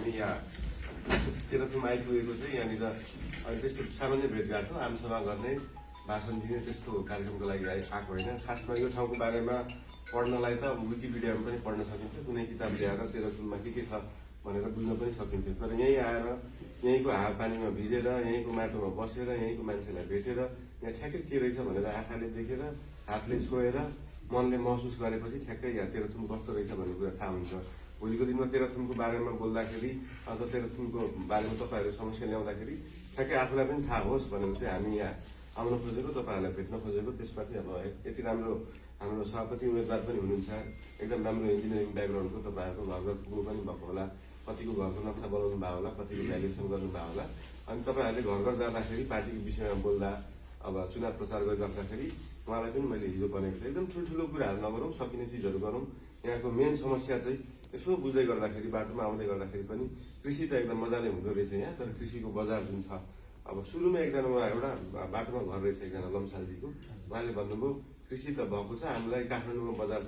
हामी यहाँ तेह्रथुम आइपुगेको चाहिँ यहाँनिर अहिले त्यस्तो सामान्य भेटघाट हो, आमसभा गर्ने, भाषण दिने त्यस्तो कार्यक्रमको लागि आएको होइन। खासमा यो ठाउँको बारेमा पढ्नलाई त विकिपिडियामा पनि पढ्न सकिन्छ, कुनै किताब ल्याएर तेह्रथुममा के छ भनेर बुझ्न पनि सकिन्थ्यो। तर यहीँ आएर यहीँको हावापानीमा भिजेर, यहीँको माटोमा बसेर, यहीँको मान्छेलाई भेटेर यहाँ ठ्याक्कै के रहेछ भनेर आँखाले देखेर, हातले छोएर, मनले महसुस गरेपछि ठ्याक्कै यहाँ तेह्रथुम कस्तो रहेछ भन्ने कुरा थाहा हुन्छ। भोलिको दिनमा तेह्रथुमको बारेमा बोल्दाखेरि अथवा तेह्रथुमको बारेमा तपाईँहरूले समस्या ल्याउँदाखेरि ठ्याक्कै आफूलाई पनि थाहा होस् भनेर चाहिँ हामी यहाँ आउन खोजेको, तपाईँहरूलाई भेट्न खोजेको। त्यसमाथि अब यति राम्रो हाम्रो सभापति उम्मेदवार पनि हुनुहुन्छ, एकदम राम्रो इन्जिनियरिङ ब्याकग्राउन्डको, तपाईँहरूको घर पुग्नु पनि भएको होला, कतिको घरको नक्सा बनाउनु भएको होला, कतिको भ्यालुएसन गर्नुभएको होला। अनि तपाईँहरूले घर घर जाँदाखेरि पार्टीको विषयमा बोल्दा, अब चुनाव प्रचार गरिराख्दाखेरि उहाँलाई पनि मैले हिजो भनेको थिएँ, एकदम ठुल्ठुलो कुराहरू नगरौँ, सकिने चिजहरू गरौँ। यहाँको मेन समस्या चाहिँ यसो बुझ्दै गर्दाखेरि, बाटोमा आउँदै गर्दाखेरि पनि कृषि त एकदम मजाले हुँदो रहेछ यहाँ, तर कृषिको बजार जुन छ, अब सुरुमा एकजना उहाँ एउटा बाटोमा घर रहेछ एकजना लम्सालजीको, उहाँले भन्नुभयो कृषि त भएको छ, हामीलाई काठमाडौँमा बजार छ।